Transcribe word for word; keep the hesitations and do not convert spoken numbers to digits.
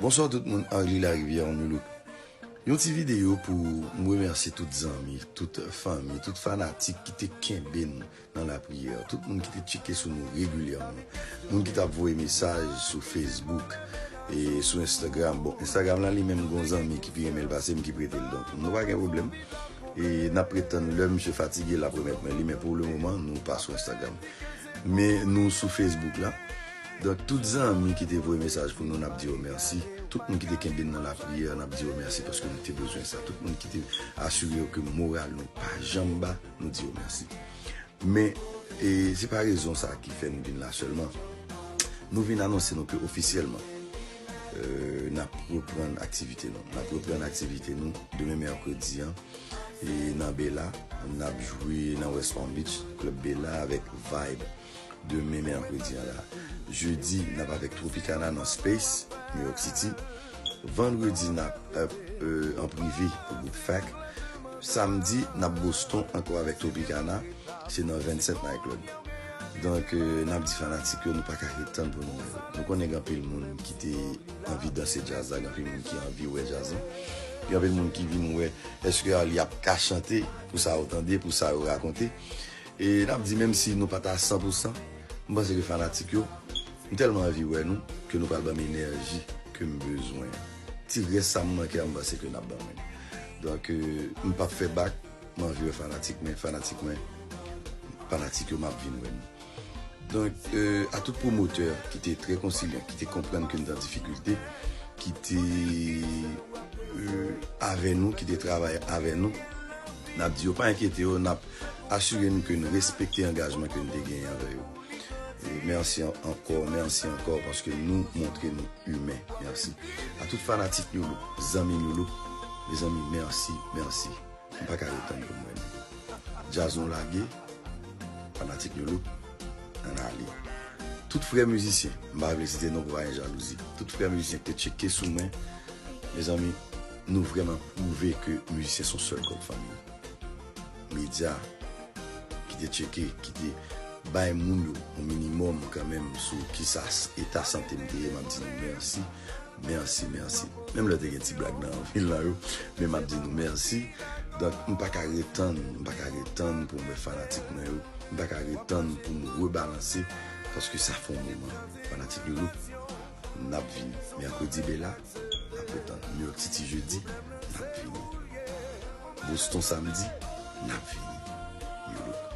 Bonswa tout moun, Arly Larivière, New Look. Yon ti videyo pou m remèsye tout zanmi, tout fanmi, tout fanatik ki te kenbe n nan lapriyè. Tout moun ki te tcheke sou nou regilyèman. Moun ki t ap voye mesaj sou Facebook e sou Instagram. Bon, Instagram la li menm gon zanmi ki pi renmen l pase m ki prete l. Donk, nou pa gen pwoblèm. E n ap ret tann lè misye fatige, l ap remèt mwen li. Men pou le moman, nou pa sou Instagram. Men nou sou Facebook la. Donk, tout zanmi ki te voye mesaj pou nou, n ap di yo mèsi. Tout moun ki te kenbe n nan lapriyè, n ap di yo mèsi paske nou te bezwen sa. Tout moun ki te asire yo ke moral nou pa janm ba, nou di yo mèsi. Men, e, se pa rezon sa ki fè n vin la sèlman. Nou vin anonse nou ke ofisyèlman, e, n ap reprann aktivite nou. N ap reprann aktivite nou demen mèkredi an. E nan Bella, n ap jwe nan West Palm Beach, Club Bella avèk Vibe. Demen mèkredi an la. Jedi, n ap avèk Tropicana nan Space, New York City. Vandredi, n ap, e, e, an prive pou gwoup Fac. Samdi, n ap Boston ankò avèk Tropicana. Se nan Vincent Night Club. Donk, e, n ap di fanatik yo, nou pa ka ret tann pou nou wè yo. Nou konnen gen anpil moun ki te anvi danse djaz la, gen anpil moun ki anvi wè djaz la. Gen anpil moun ki vin wè èske Arly ap ka chante pou sa yo tande, pou sa yo rakonte. E n ap di, menm si nou pa t a san pou san, m panse ke fanatik yo, m tèlman anvi wè nou, ke nou pral ban m enèji ke m bezwen. Ti rès sa m manke a, m panse ke n ap ban mwen. Donk, e, m p ap fè bak, m anvi wè fanatik mwen, fanatik mwen, fanatik yo, m ap vin wè nou. Donk, e, a tout pwomotè ki te trè konsilyan, ki te konprann ke n te an difikilte, ki te, e, avè nou, ki te travay avè nou, n ap di yo pa enkyete yo, n ap asire nou ke n respekte angajman ke n te genyen avè yo. E mèsi an-, ankò, mèsi ankò, paske nou montre nou imen. Mèsi. A tout fanatik New Look, zanmi New Look, mezanmi, mèsi, mèsi. M pa ka ret tann pou m wè nou. Djaz nou lage, fanatik New Look, ann ale. Tout frè mizisyen, m pa vle site non pou pa gen jalouzi. Tout frè mizisyen ki te tcheke sou mwen, mezanmi, nou vrèman pwouve ke mizisyen se yon sèl kòk fanmi. Medya ki te tcheke, ki te bay moun yo yon minimòm kanmenm sou kisa s-, eta sante m te ye, m ap di nou mèsi, mèsi, mèsi. Menm lè te gen ti blag nan anpil nan yo, men m ap di nou mèsi. Donk, m pa ka ret tann, m pa ka ret tann pou m wè fanatik mwen yo, m pa ka ret tann pou m rebalanse, paske sa fè yon moman. Fanatik New Look, n ap vini. Mèkredi Bella, n ap ret tann. New York City jedi, n ap vini. Boston samdi, n ap vini. New Look.